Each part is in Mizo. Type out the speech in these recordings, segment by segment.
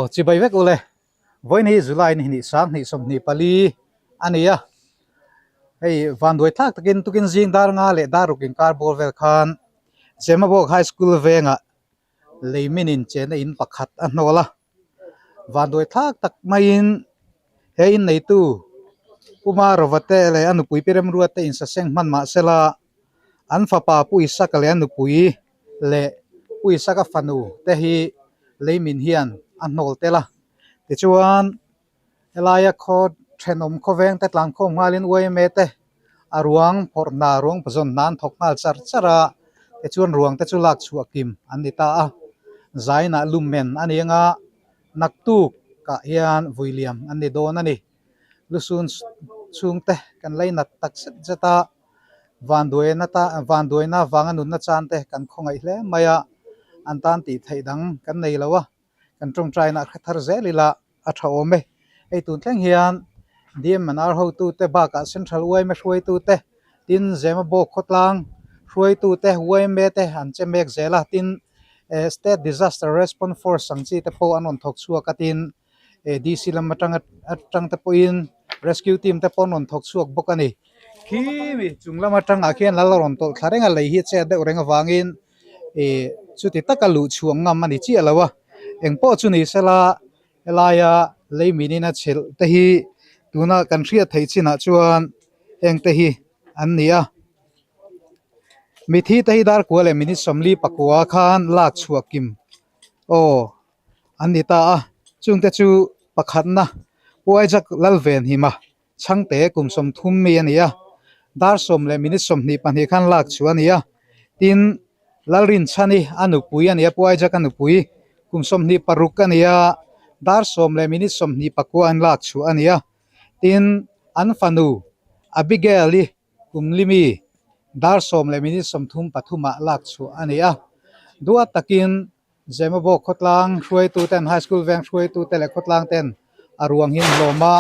Aw chibai vek ule. Vawiin hi July ni hnih 20 24 a ni a. Hei vanduai thlak takin tukin zing dar nga leh dar ruk inkar bawr vel khan Zemabawk High School vengah leimin in chenna in pakhat a hnawl a. Vanduai thlak tak maiin he in neitu Pu Marova te leh a nupui Pi Remruat te insaseng hman mah sela an fapa Pu Isaka leh a nupui leh Pu Isaka fanu te hi leimin hian a hnawl tel a. Tichuan Helaia khaw thenawm khawveng te tlangkhawm nghalin yma te a ruang phawrh hna ruang pazawn hna an thawk nghal char char a, tichuan ruang te chu lak chhuah kim an ni ta a, zainah lumen a ni anga naktuk ah hian vui liam an ni dawn a ni. Lusun chhungte kan leinat tak zet zet a, vanduaina ta vanduaina vanga nunna chan te kan khawngaih hle mai a, an tan tih theih dang kan nei lo a. kan tawngtaina a hre thar zel ila a tha awm e. Hei tun thleng hian DMNR hotute bakah Central yma hruaitute tin Zemabawk khawtlang hruaitute yma te an che mek zel a, tin eh State Disaster Response Force ang chi te pawh an rawn thawk chhuak a tin eh DC lam atang atang te pawhin Rescue team te pawh an rawn thawk chhuak bawk a ni. Khi mi chung lam atangah khian lal a rawn tawlh thla reng a, lei hi a chet deuh reng avangin ih chuti taka luh chhuah ngam a ni chiah lo a, engpawh chu ni sela helaia lei minin a chhelh te hi tuna kan hriat theih chinah chuan heng te hi an ni a, mithi te hi darkua leh minute 40 pakua khan lak chhuah kim aw an ni ta a, chungte chu pakhatna Pu Isaac Lalvenhima Chhangte kum 30 mi a ni a, dar 10 leh minute 22 khan lak chu a ni a. Tin, Lalrinchhani a nupui a ni a, Pu Isaac a nupui kum 26 a ni a, dar 10 leh minute 29 an lak chu a ni a. Tin, an fanu Abigail-i kum li mi dar 10 leh minute 33 ah lak chhuah a ni a. Duat takin Zemabawk khawtlang hruaituten, High School veng hruaitute leh khawtlang ten a ruang hi an hlawm a.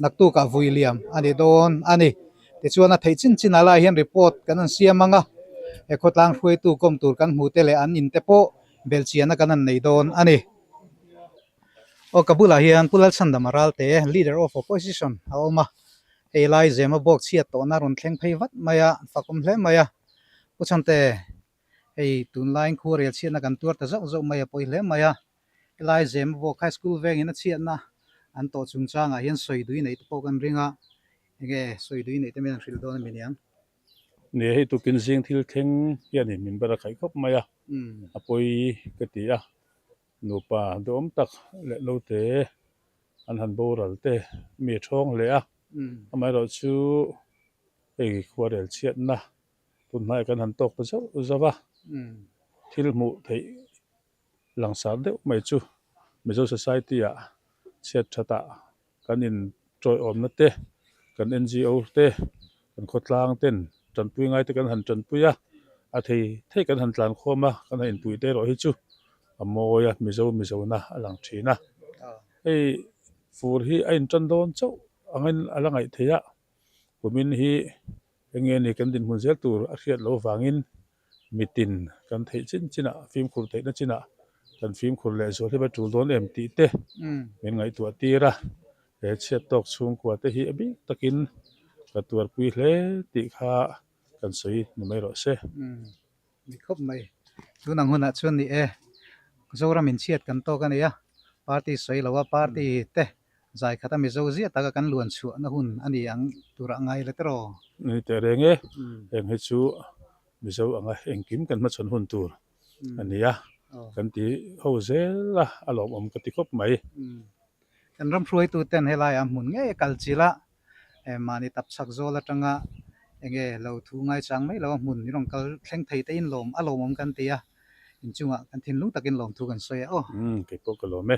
Naktukah vui liam a ni dawn a ni. Tichuan a theih chin chin ah lai hian report kan han siam ang a, he khawtlang hruaitu kawm tur kan hmu te leh an in te pawh belchiana kan han nei dawn a ni. Aw ka bulah hian Pu Lalchhandama Ralte, Leader of Opposition a awm a, hei lai Zema bawk chhiat tawhna rawn thleng phei vat mai a, an fakawm hle mai a. Pu Chhante, hei tunlaiin khuarel chhiatna kan tuar ta zauh zauh mai a pawi hle mai a. Helai Zemabawk High School vengin a chhiatna an tawh chungchangah hian sawi dui neih te pawh kan ring a, enge sawi dui neih te min han hrilh dawn a mi niang? Ni hei tukin zing thil thleng hian in min ber a khaih khawp mai a, a pawi ka ti a, nupa duhawm tak leh naute an han boral te mi a thawng hle a, amaherawhchu chu hei khuarel chhiatna tunhnaiah kan han tawk ta zauh zauh a, thil hmuh theih Langsar deuh mai chu Mizo Society ah chhiat that ah kan in tawiawmna te, kan NGO te, kan khawtlang ten tanpui ngai te kan han tanpui a, a thei thei kan han tlan khawm a, kan han inpui te erawh hi chu a mawi a, Mizo Mizona a lang thin a. Hei fur hi a intan dawn chauh angin a la ngaih theih a, kumin hi eng nge ni kan dinhmun zel tur a hriat loh avangin Mitin kan theih chin chinah fimkhur theihna chinah kan fimkhur leh zual hi va tul dawn em tih te min ngaihtuah tir a, he chhiat tawk chhungkua te hi a bik takin ka tuarpui hle tih kha kan sawi ni mai rawh se. Ni khawp mai. Tun ang hunah chuan ni e, Zoram in chhiat kan tawk a nia, party sawi lo a party te zai khat a Mizo ziah taka kan luan chhuahna hun a ni ang turah ngai la tiraw? Ni teh reng e, heng hi chu Mizo anga engkim kan hmachhawn hun tur a ni a, kan ti ho zel a, a lawmawm ka ti khawp mai. Kan ram hruaituten helaiah hmun ngei a kal chilh a, mahni tap chhak zawl atanga enge lo thu ngaichang mai lo a hmun i rawn kal thleng thei te in lawm a lawmawm kan ti a, inchungah kan thinlung takin lawmthu kan sawi a aw. Kei pawh ka lawm e.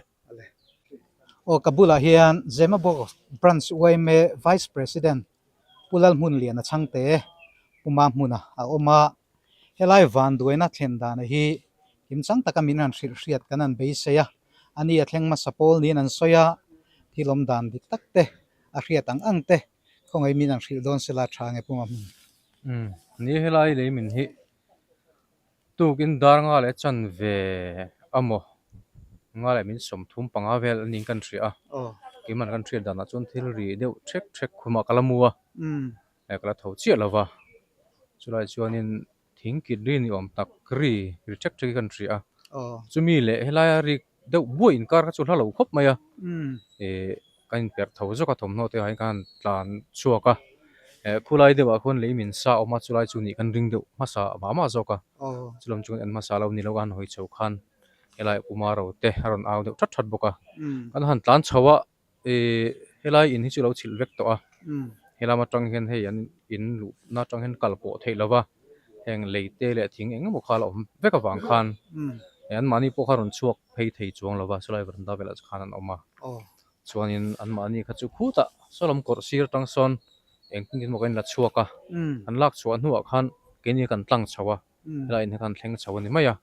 Aw ka bulah hian Zemabawk Branch yma Vice President Pu Lalhmunliana Chhangte Puma hmuna a awm a, helai vanduaina thlen dana hi kimchang taka min han hrilh hriat kan han beisei a, ani a thleng hmasa pawl niin an sawi a, thil awm dan dik tak te a hriat ang ang te khawngaih min han hrilh dawn sela tha nge Puma hmun. Umm ni helai lei min hi Tukin dar nga leh chan ve a maw? Nga leh min 35 vel a niin kan hria a. Keimah kan hriat danah chuan thil ri deuh thek thek khumah ka la mu a, ka la tho chiah lo va. Chulai chuanin thing kit ri ni awm tak ri ri thek thek hi kan hria a. Chumi leh helaia ri deuh buai inkar kha chu hla lo khawp mai a. Ih kan inperh tho zawk a thawmhnaw te ah hian kan han tlan chhuak a. Khulai deuhah khuan lei min sa a awm a chulai chu nih kan ring deuh hmasa mah mah zawk a. Chulam chu kan en hmasa lo ni lo a han hawi chho khan. Helai Puma ro te a rawn au deuh that that bawk a. Kan han tlan chho a, ih helai in hi chu lo chhilh vek tawh a. Helam atang hian hei an in luhna atang hian kal pawh theih lo va, heng lei te leh thing eng emaw kha a la awm vek avang khan anmahni pawh kha rawn chhuak phei thei chuang lo va, chulai veranda velah chu khan an awm a. Chuanin anmahni kha chu khutah saw lam kawrh sir atang sawn engtin tin emaw kan inla chhuak a, an lak chhuah hnuah khan keini kan tlang chho a. Helai in hi khan thleng chho a ni mai a,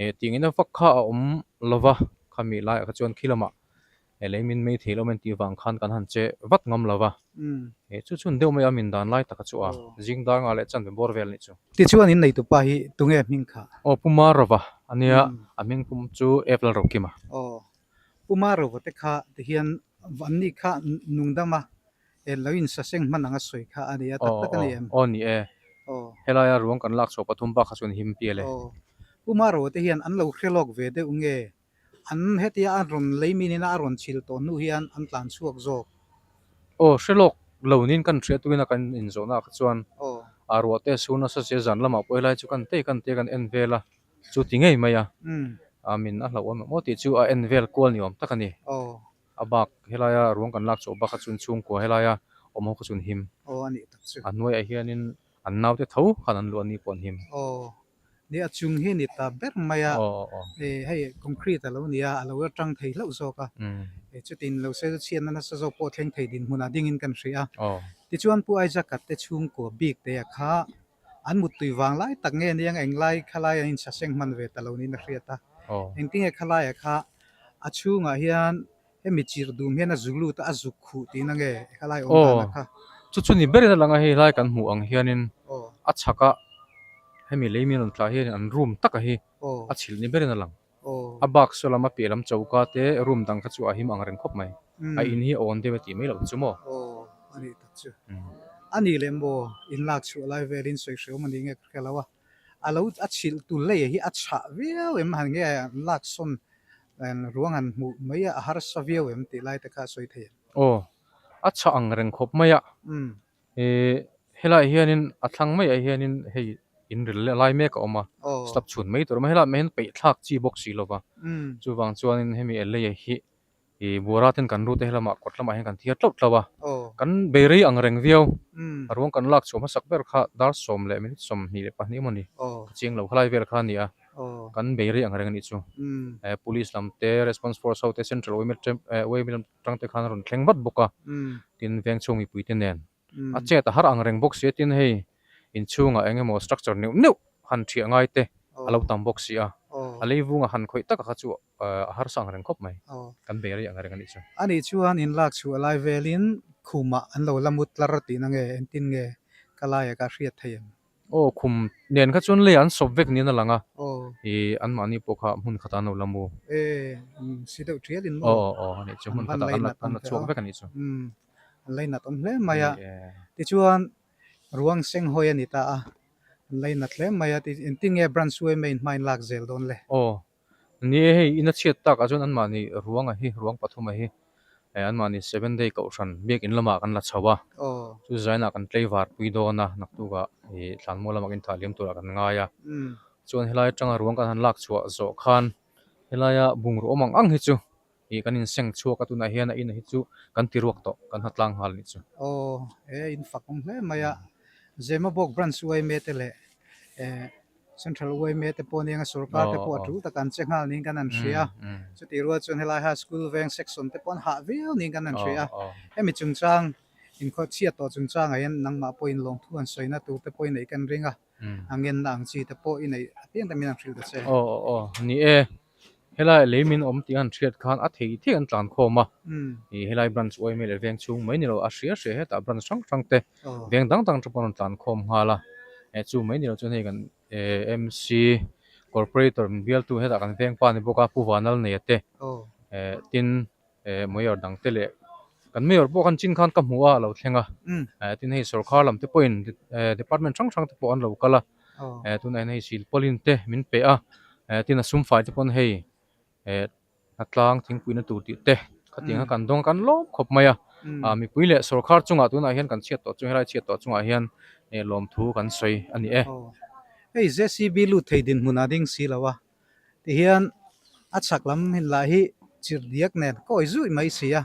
eh tih ngei na vak kha a awm lo va, khami laiah kha chuan khi lamah eh lei min mei thei lo mai tih vang khan kan han che vat ngam lo va, eh chu chhun deuh mai a min dan lai taka chu a zing dar nga leh chanve bawr vel a nih chu. Tichuan in neitu pa hi tunge hming kha? Aw Pu Marova a nia, a hming pum chu F Lalrokima. Aw Pu Marova te kha tihian an ni kha nungdam a E lo in saseng hman anga sawi kha a ni a, tak tak a ni em? Aw ni e. Aw. Helaia ruang kan lak chhuah pathum bak kha chuan him pial e. Aw. Pu Maro te hian an lo hre lawk ve deuh nge? An hetia a rawn lei min ina a rawn chhil tawh hnu hian an tlan chhuak zawk. Aw hre lawk lo niin kan hria tuina kan inzawhna ah kha chuan Aw. a ruah te sur nasa sia zan lamah pawh helai chu kan tei kan tia kan en vel a, chu ti ngei mai a. A min a hlauh awm em aw tih chu a en vel kual ni awm tak a ni. Aw. A bak helaia ruang kan lak chhuah bak a chun chhungkua helaia awm ho kha chun him. Aw a nih tak chu. A hnuaiah hianin an naute tho khan an luah ni pawh an him. Aw ni a chung hi ni ta ber mai a. Aw aw aw. E hei concrete a lo ni a, a lo atang thei hlauh zawk a. E chutin lo se chu chhiatna nasa zawk pawh thleng thei dinhmunah dingin kan hria a. Aw. Tichuan Pu Isaac-a te chhungkua bik te a kha an muttui vang lai tak nge nia englai khalai an insaseng hman ve ta lo niin a hriat a. Aw. Engtinge khalaia kha a chhungah hian hemi chirh dum hian a zu lut a, a zuk khuh tihna nge khalai awm dan a kha. Chu chu ni berin a lang a, hei lai kan hmuh ang hianin Aw. a chhaka hemi lei min rawn tlah hianin an room taka hi Aw. a chhilh ni berin a lang. Aw. A bak saw lam a piah lam choka te room dang kha chu a him ang reng khawp mai. A in hi a awn deuh e tih mai loh chu maw? Aw, a nih tak chu. A nih leh maw in lak chhuah lai velin sawi hreawm a nih nge ka hre lo a. A lo a chhilh tu lei hi a chhah viau em han nge an lak sawn ruang han hmuh mai a a harsa viau em tih lai te kha a sawi thei em? Aw, a chhah ang reng khawp mai a. Ih helaiah hianin a thlang maiah hianin hei in ril leh lai mek a awm a slab chhun mai tur a awm a helaiah hian peih thlak chi bawk si lo va chuvang chuanin hemi lei hi ih buara ten kan rute helamah kawt lamah hian kan thiar tlauh tlauh a kan bei rei ang reng viau a ruang kan lak chhuah hmasak ber kha dar sawm leh minute 22 emaw ni ka chiang lo khalai vel kha a ni a kan bei rei ang reng a nih chu police lam te response force ho te central yma lam tang te khan a rawn thleng vat bawk a, tin veng chhung mipui te nen a chet a har ang reng bawk si a, tin hei inchhungah eng emaw structure neuh neuh han thiah ngai te a lo tam bawk si a, a lei vunga han khawih taka kha chu a harsa ang reng khawp mai, kan bei rei ang reng a nih chu. A nih chuan in lak chhuah lai velin khumah an lo la mut tlar tihna nge engtin nge ka laiah ka hriat thei em? Aw khum nen kha chuan lei an sawp vek niin a lang a, ih anmahni pawh kha hmun khatah an lo la mu. E si deuh thial in maw? Aw aw aw anih chu hmun khatah an la an la chhuak vek anih chu. Umm an lainat awm hle mai a, tichuan ruang seng hawi a ni ta a, an lainat hle mai a, engtin nge branch yma in hma in lak zel dawn le? Aw Ni e hei in a chhiat tak ah chuan anmahni ruang a hi ruang pathum a hi eh anmahni seven day kohhran biakin lamah kan la chho a chu zainah kan tlei var pui dawn a naktukah ih thlanmual lamah kan inthah liam turah kan ngai a chuan helai atanga ruang kan han lak chhuah zawh khan helaia bungraw awm ang ang hi chu ih kan inseng chhuak a tunah hian a in hi chu kan ti ruak tawh kan ha tlang nghal a nih chu. Aw he in fak awm hle mai a Zemabawk branch yma te leh eh Central yma te pawh nia sorkar te pawh a tul tak an che nghal niin kan han hria a, chutih rual chuan helai ha school veng section te pawh an hah viau niin kan han hria a, hemi chungchang inkhawh chhiat tawh chungchangah hian nangmah pawhin lawngthu han sawina tur te pawh i neih kan ring a, a ngenna ang chi te pawh i neih apiang te min han hrilh ta che. Aw aw aw ni e, helai lei min awm tih an hriat khan a thei thei an tlan khawm a, ih helai branch yma leh veng chhung mai ni lo a hria hria hetah branch hrang hrang te veng dang dang te pawh an rawn tlan khawm nghal a, eh chu mai ni lo chuan hei kan eh MC. Corporator min bialtu hetah kan veng pa a ni bawk a Pu Vanal Neia te eh tin eh mayor dang te leh kan mayor pawh khan chin khan ka hmu a a lo thleng a eh tin hei sorkar lam te pawhin eh department hrang hrang te pawh an lo kal a eh tunah hian hei silpawlin te min pe a eh tin a sum fai te pawn hei eh Hnatlang thingpuina tur tih te khatiang kha kan dawng a kan lawm khawp mai a ah mipui leh sorkar chungah tunah hian kan chhiat tawh chu helai chhiat tawh chungah hian eh lawmthu kan sawi a ni e. Hei JCB lut thei dinhmun a ding si lo a tihian a chhak lam hin lah hi chirh diak nen kawi zui mai si a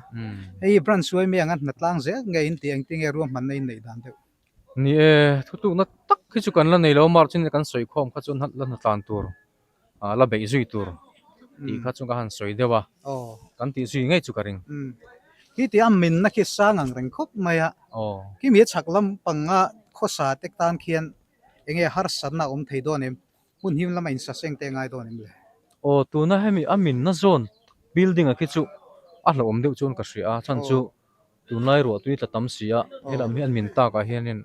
hei hi branch suai mai anga hnatlang zel nge in tih engtin nge ruahmanna in neih dan deuh. Ni e thutlukna tak hi chu kan la nei lo a march in kan sawi khawm kha chuan la hnatlan tur. ah la beih zui tur tih kha chu ka han sawi deuh a kan tih zui ngei chu ka ring. Khi tih a minna khi sang ang reng khawp mai a, khi mi a chhak lampanga khawsa te tan khian eng nge harsatna a awm thei dawn em? Hmun him lama insaseng te a ngai dawn em le? Aw tuna hemi a minna zawn building a khi chu a hlauhawm deuh chuan ka hria a, chhan chu Tunlai ruah tui tla tam si a, helam hi an min takah hianin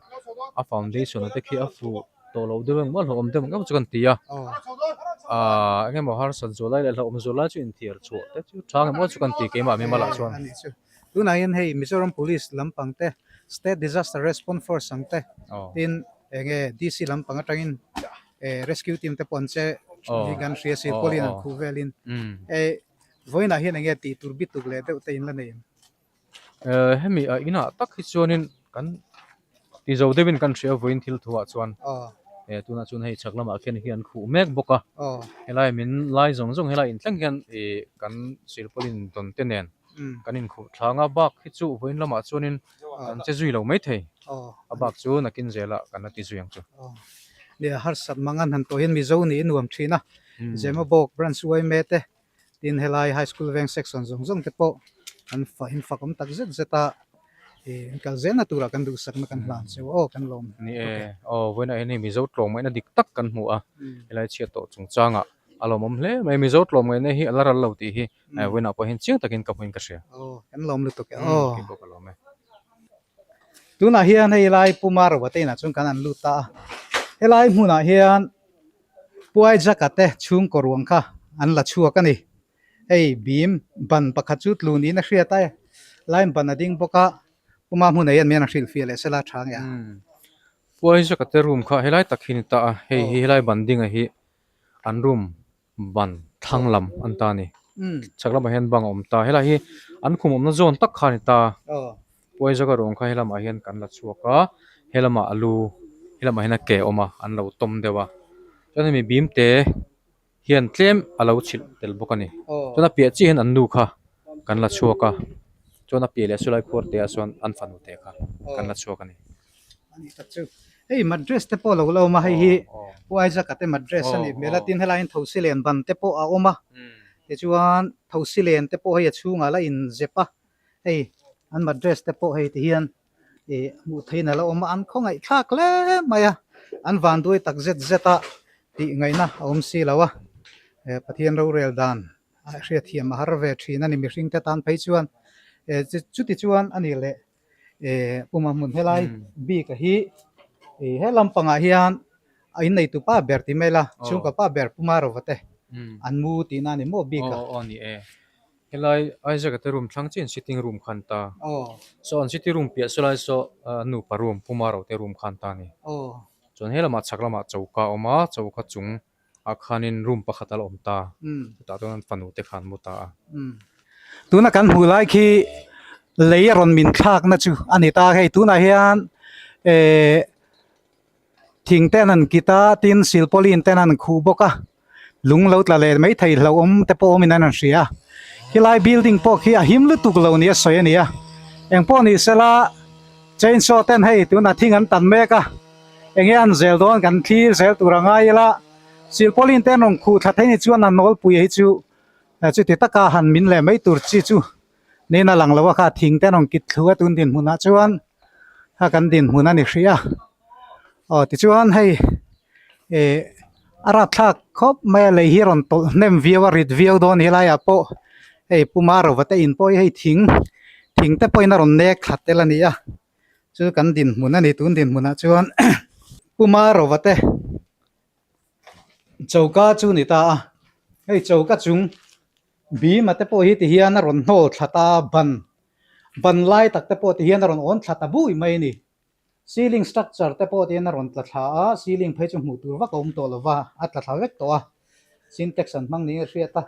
a foundation a te khi a fuh tawh loh deuh engmah hlauhawm deuh engemaw chu kan ti a, aaa engemaw harsat zual lai leh hlauhawm zual lai chu inthiar chhuah te chu tha engemaw chu kan ti keimah mimal ah chuan. Tunah hian hei Mizoram Police lampang te, State Disaster Response Force ang te, tin enge DC lampang atangin rescue team te pawh an che hi kan hria si, pawlin an khuh velin. Vawiinah hian enge tih tur bituk leh deuh te in la nei em? Eh hemi a inah tak hi chuanin kan ti zo deuhin kan hria vawiin thil thuah chuan eh tunah chuan hei chhak lamah khian hi an khuh mek bawk a helai min lai zawng zawng helai inthleng hian ih kan silpawlin dawn te nen kan inkhuh thlang a bak hi chu vawiin lamah chuanin kan che zui lo maithei a bak chu nakin zelah kan la ti zui ang chu. Nia harsat mangan han tawh hian Mizo nih nuam thin a Zemabawk branch uaime te Tin helai high school veng section zawng zawng te pawh an fah in fak awm tak zet zet a ih an kal zelna turah kan duhsakna kan hlan cheu aw kan lawm Ni e, aw vawiinah hian hei Mizo tlawmngaihna dik tak kan hmu a, helai chhiat tawh chungchangah a lawmawm hle mai, Mizo tlawmngaihna hi a la ral lo tih hi vawiinah pawh hian chiang takin ka hmuin ka hria. Aw kan lawm lutuk e aw. Kei pawh ka lawm e. Tunah hian hei lai Pu Marova te inah chuan kan an lut ta a, helai hmunah hian Puai Jaka te chhungkaw ruang kha an la chhuak a ni. Hei bim ban pakhat chu tlu niin a hriat a, line ban a ding bawk a, Pu Mahmuna hian mian a hrilhfiah leh sela tha nge a. Puai Jaka te room kha helai tak hi a ni ta a, hei hi helai ban dinga hi an room ban thlang lam an ta a ni. Chhak lamah hian bang a awm ta. Helai hi an khum awmna zawn tak kha a ni ta. Puai zawka ruang kha helamah hian kan la chhuak a, helamah a lu, helamah hian a ke a awm a, an lo tawm deuh a. Chuan hemi bim te hian tlem a lo chhilh tel bawk a ni. Chuan a piah chiah hian an nu kha kan la chhuak a, chuan a piah leh chulai khuar te ah chuan an fanu te kha kan la chhuak a ni. Ani tak chu hei madress te pawh a lo la awm a hei hi Pu Isaac-a te madress a nih hmel a tin helaiin thosi len ban te pawh a awm a tichuan thosi len te pawh hei a chhungah la inzep a hei an madress te pawh hei tihian ih hmuh theihin a la awm a an khawngaih thlak hle mai a an vanduai tak zet zet a tih ngaihna a awm si lo a eh Pathian rorel dan a hriatthiam a har ve thin a ni mihring te tan phei chuan eh chuti chuan a nih leh eh puma hmun helai bik a hi ih he lampangah hian a inneitu pa ber ti mai la chhungkaw pa ber puma rova te an mu tihna a ni maw bik a. Aw aw ni e helai Isaac a te room thlang chiah in sitting room khan ta saw an sitting room piah saw lai saw nupa room puma ro te room khan ta a ni chuan helamah chhak lamah choka a awm a choka chung ah khanin room pakhat a la awm ta chutah chuan an fanu te kha an mu ta a. Tuna kan hmuh lai khi lei a rawn min thlakna chu a ni ta hei tunah hian eh thing ten an kit a tin silpawlin ten an khuh bawk a lung lo tla leh mai thei hlauhawm te pawh awmin an hria a khilai building pawh khi a him lutuk lo nia sawi a ni a engpawh ni sela chainsaw ten hei tunah thing an tan mek a. Enge an zel dawn kan thlir zel tur a ngai ila, Silpawlin te an rawn khuh thla thei ni chuan a nawlpui hi chu chuti taka han min leh mai tur chi chu niin a lang lo a kha thing te an rawn kit thlu a tun dinhmunah chuan kha kan dinhmun a ni hrih a, aw tichuan hei ih a rapthlak khawp mai a lei hi a rawn tawlh hnem viau a rit viau dawn helaiah pawh hei Puma Rova te in pawh hi hei thing thing te pawhin a rawn nek thla tel a ni a. Chu kan dinhmun a ni tun dinhmunah chuan Puma Rova te Choka chu ni ta a, hei choka chung bim a te pawh hi ti hian a rawn hnawl thla ta a, ban ban lai tak te pawh ti hian a rawn awn thla ta bui mai a ni. Ceiling structure te pawh ti hian a rawn tla thla a, ceiling phei chu hmuh tur vak a awm tawh lo va, a tla thla vek tawh a, sintex an hmang niin a hriat a.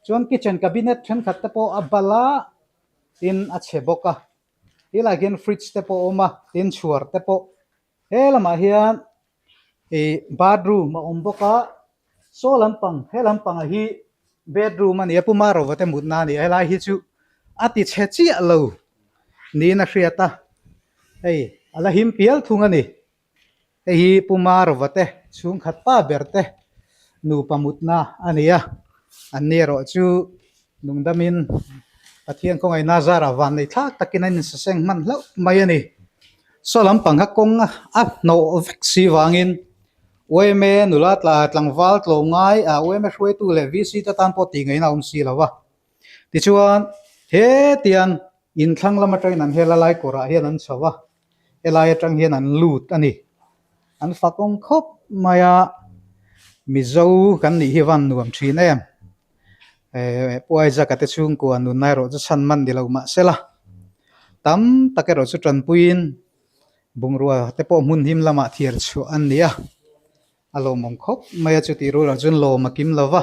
Chuan kitchen cabinet thenkhat te pawh a bal a, tin a chhe bawk a, tilai khian fridge te pawh a awm a, tin chhuar te pawh He lamah hian ih bathroom a awm bawk a, saw lampang he lampangah hi bedroom a ni a Pu Marova te mutna a ni a helai hi chu a ti chhe chiah lo niin a hriat a, hei a la him pial thung a ni. Hei hi Pu Marova te chhungkhat pa ber te nupa mutna a ni a, an ni erawh chu Lungdamin Pathian khawngaihna zarah van nei thlak takin an insaseng hman hlauh mai a ni. Saw lampang kha kawng a hnawh vek si vangin yma nula tlangval tlawmngai ah yma hruaitu leh VC te tan pawh tih ngaihna a awm si lo va. Tichuan hetiang inthlang lam atangin an hel a lai kawrah hian an chho a, helai atang hian an lut a ni. An fakawm khawp mai a, Mizo kan nih hi van nuam thin em. Eh Pu Isaac-a te chhungkua nunna erawh chu chhan man ni lo mah sela tam tak erawh chu tanpuiin bungrua te pawh hmun him lamah thiar chhuah an ni a, a lawmawm khawp mai a chutih rualah chuan lawm a kim lo va,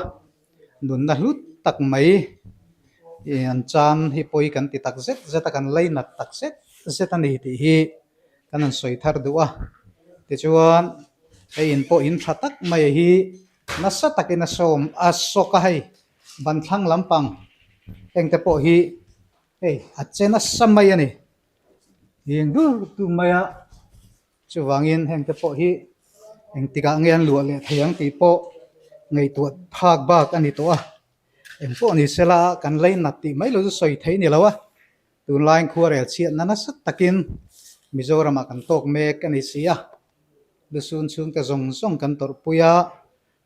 nunna hlut tak mai ih an chan hi pawi kan ti tak zet zet a kan leinat tak zet zet a ni tih hi kan han sawi thar duh a, tichuan hei in pawh in tha tak mai hi. Nasa takin a sawm a sawk a hei ban thlang lampang heng te pawh hi hei a che nasa mai a ni heng dur dur mai a chuvangin heng te pawh hi engtikah nge an luah leh thei ang tih pawh ngaihtuah phak bak a ni tawh a engpawh ni sela kan leinat tih mai lo chu sawi theih a ni lo a tunlaiin khuarel chhiatna nasa takin Mizoramah kan tawk mek a ni si a. Lusun chhungte zawng zawng kan tawrhpui a,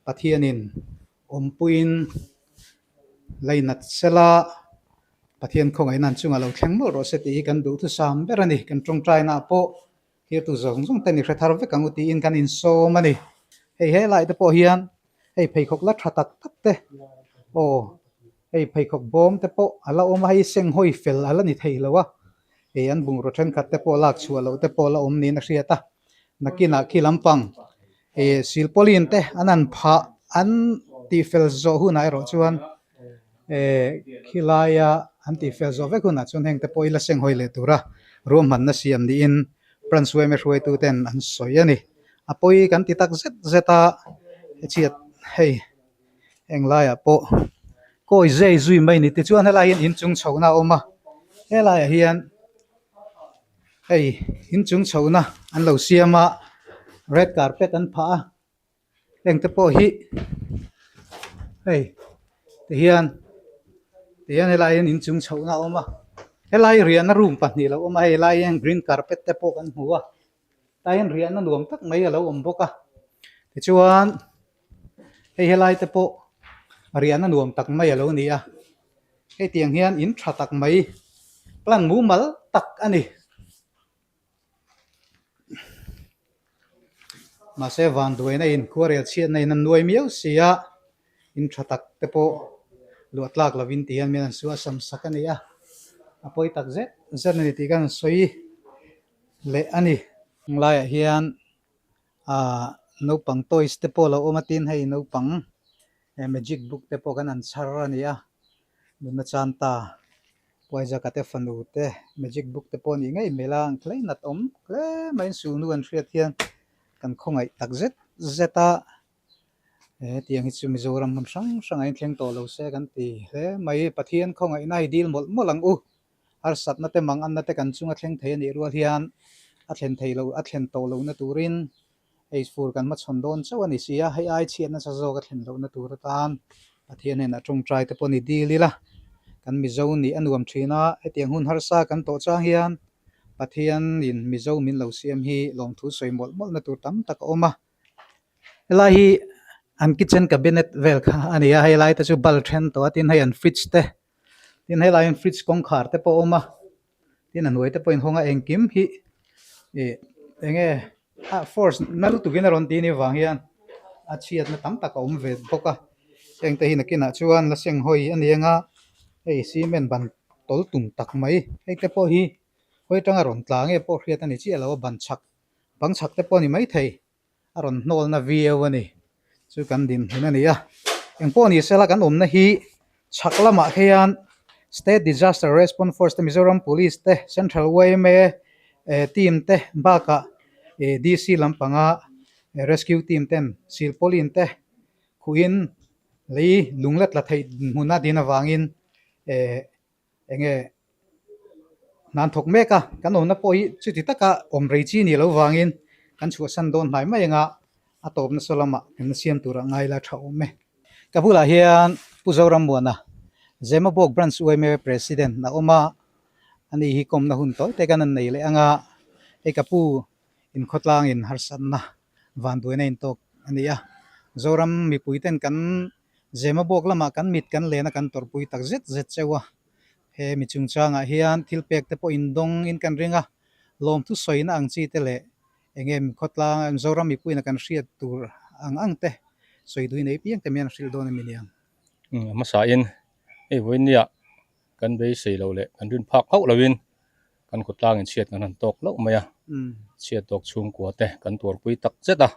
Pathianin awmpuiin lainat sela, Pathian khawngaihna an chungah lo thleng mawlh rawh se tih hi kan duhthusam ber a ni. Kan tawngtainaah pawh thirtu zawng zawng ten i hre thar vek ang u tiin kan insawm a ni. Hei helai te pawh hian hei pheikhawk la tha tak tak te aw hei pheikhawk bawm te pawh a la awm a, hei senghawi fel a la ni thei lo a, hei an bungraw thenkhat te pawh lak chhuah loh te pawh a la awm niin a hriat a. Nakinah khi lampang ih silpauline te an han phah an tih fel zawh hunah erawh chuan eh khilaia an tih fel zawh vek hunah chuan heng te pawh ila senghawi leh tura ruahmanna siam niin branch yma hruaitu ten an sawi a ni. A pawi kan ti tak zet zet a hechhiat hei heng laiah pawh kawi zai zui mai a ni tichuan helai hian inchung chhohna a awm a helaiah hian. Hei inchung chhohna an lo siam a red carpet an phah a heng te pawh hi hei tihian tihian helai hian inchung chhohna a awm a helai riahna room pahnih a lo awm a hei lai hian green carpet te pawh kan hmu a tlai hian riahna nuam tak mai a lo awm bawk a tichuan hei helai te pawh riahna nuam tak mai a lo ni a. Hetiang hian in tha tak mai plan mumal tak a ni. Mahse vanduaina in khuarel chhiatna in an nuai miau si a, in tha tak te pawh luah tlak lovin ti hian min an suah sam sak a ni a, a pawi tak zet zet a ni tih kan sawi leh a ni. Laiah hian Aaa naupang toys te pawh a lo awm a tin hei naupang eh magic book te pawh kan han chhar a ni a nunna chan ta Puaizaka te fanu te magic book te pawh a nih ngei hmel a ang hle nat awm hle mai in sulhnu an hriat hian kan khawngaih tak zet zet a hetiang hi chu Mizoram hmun hrang hrangah in thleng tawh lo se kan ti hle mai Pathian khawngaihna hi dil mawlh mawlh ang u. Harsatna te manganna te kan chunga thleng thei a nih rual hian a thlen thei lo, a thlen tawh lohna turin hei fur kan hmachhawn dawn chauh a ni si a, hei ai chhiatna sa zawk a thlen lohna tur atan Pathian hnenah tawngtai te pawh ni dil ila, kan Mizo nih a nuam thin a, hetiang hun harsa kan tawh chang hian Pathianin Mizo min lo siam hi lawmthu sawi mawlh mawlhna tur tam tak a awm a. Helai hi an kitchen cabinet vel kha a ni a, helai te chu bal then tawh a tin hei an fridge te tin helai hian fridge kawngkhar te pawh a awm a tin a hnuai te pawh inhawng a engkim hi ih eng nge a force na lutuk in a rawn tih anih vang hian. a chhiatna tam tak a awm ve bawk a heng te hi nakinah chuan la seng hawi a ni ang a hei cement ban tawl tum tak mai hei te pawh hi hawi atanga rawn tla nge pawh hriat a ni chiah lo a ban chhak bang chhak te pawh a ni maithei a rawn hnawlna viau a ni chu kan dinhmun a ni a engpawh ni sela kan awmna hi chhak lamah hian state disaster response force te Mizoram police te central yma eh team te bakah eh D_C lampanga rescue team ten silpauline te khuhin lei lung la tla theih hmun a din avangin eh enge hna an thawk mek a kan awmna pawh hi chuti taka awm rei chi ni lo vangin kan chhuahsan dawn hnai mai anga a tawp nasa lamah kan la siam turah ngai la tha awm e. Ka bulah hian Pu Zorammuana Zemabawk Branch yma President a awm a, ani hi kawmna hun tawi te kan an nei leh anga hei ka pu inkhawtlangin harsatna vanduaina intawk a ni a, Zoram mipui ten kan Zemabawk lamah kan mit kan len a kan tawrhpui tak zet zet cheu a, he mi chungchangah hian thil pek te pawh indawng in kan ring a, lawmthu sawina ang chi te leh eng em khawtlang Mizoram mipuiin a kan hriat tur ang ang te sawi duhin ei piang te mian a hrilh dawn a mi niang. A hmasain hei vawinia kan beisei lo leh kan rin phak hauh loin kan khawtlangin chhiat kan han tawk hlauh mai a, chhiat tawk chhungkua te kan tuarpui tak zet a.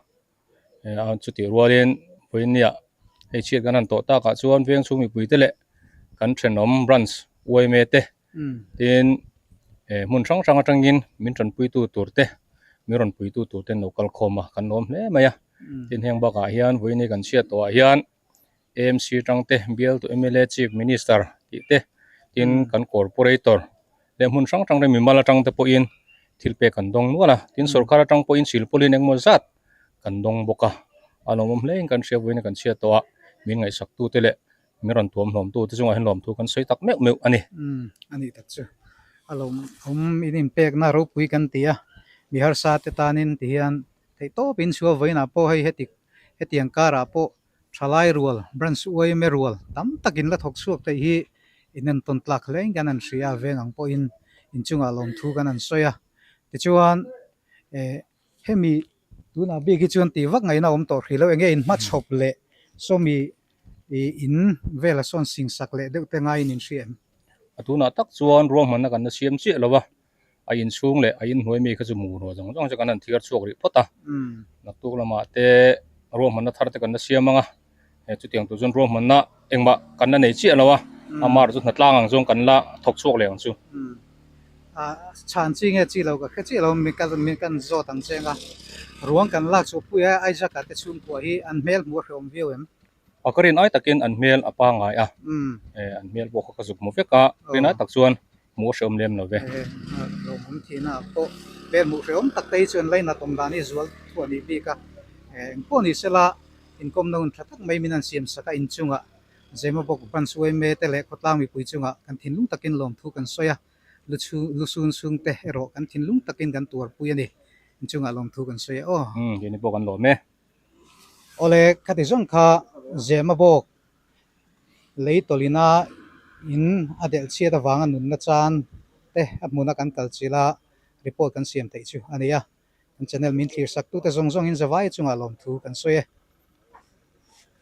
Chutih rualin vawinia hei chhiat kan han tawh takah chuan veng chhung mipui te leh kan thenawm branch yma te tin hmun hrang hrang atangin min tanpuitu tur te min rawn puitu tur te an lo kal khawm a kan lawm hle mai a tin heng bakah hian vawiin kan chhiat tawhah hian AMC tang te bial tu mla chief minister tih te tin kan corporator leh hmun hrang hrang te mimal atang te pawhin thil pek an dawng nual a tin sorkar atang pawhin silpawlin engemaw zat kan dawng bawk a a lawmawm hle in kan hria vawiin kan chhiat tawh a min ngaihsak tu te leh min rawn tuam hlawm tu te chungah hian lawmthu kan sawi tak meuh meuh a ni. Umm a nih tak chu a lawmawm in inpekna ropui kan ti a mi harsa te tanin tihian theihtawpin chhuah vawiinah pawh hei heti hetiang karah pawh Thalai rual, branch uaime rual tam takin la thawk chhuak theih hi inentawn tlak hle in kan han hria a, veng ang pawhin inchungah lawmthu kan han sawi a. Tichuan eh hemi tunah bik hi chuan tih vak ngaihna a awm tawh hrih lo, enge inhmachhawp leh sawmi ih in vela sawn singsak leh deuh te ngaiin in hria em? A tunah tak chuan ruahmanna kan la siam chiah lo a, a inchhung leh a inhnuai mi kha chu mu ruah zawng zawng chu kan han thiar chhuak rih phawt a, naktuk lamah te ruahmanna thar te kan la siam ang a, he chutiang tur chuan ruahmanna engmah kan la nei chiah lo a, amah chu hnatlang ang zawng kan la thawk chhuak leh ang chu. Chhan chi nge chi lo ka hre chiah lo mi ka mi kan zawt ang cheng a, ruang kan lak chhuah pui a Isaac-a te chhungkua hi an hmel hmuh a hrehawm viau em? A ka rin ai takin an hmel a pangai a, an hmel pawh kha ka zuk hmu vek a, rin ai tak chuan hmuh a hrehawm lem lo ve. Lawmawm thihna ah pawh hmel hmuh hrehawm tak te hi chuan lainat awm dan hi zual thu a nih bik a, engpawh ni sela inkawmna hun tha tak mai min han siam sak a, inchungah Zemabawk branch yma te leh khawtlang mipui chungah kan thinlung takin lawmthu kan sawi a, lusun chhung te erawh kan thinlung takin kan tuarpui a ni, inchungah lawmthu kan sawi a aw. Umm, keini pawh kan lawm e. Awle, khati zawng kha Zemabawk lei tawlina in a delh chhiat avanga nunna chan te a hmuna kan kal chilh a, report kan siam theih chu a ni a. Kan channel min thlir sak tute zawng zawngin zavai chungah lawmthu kan sawi e.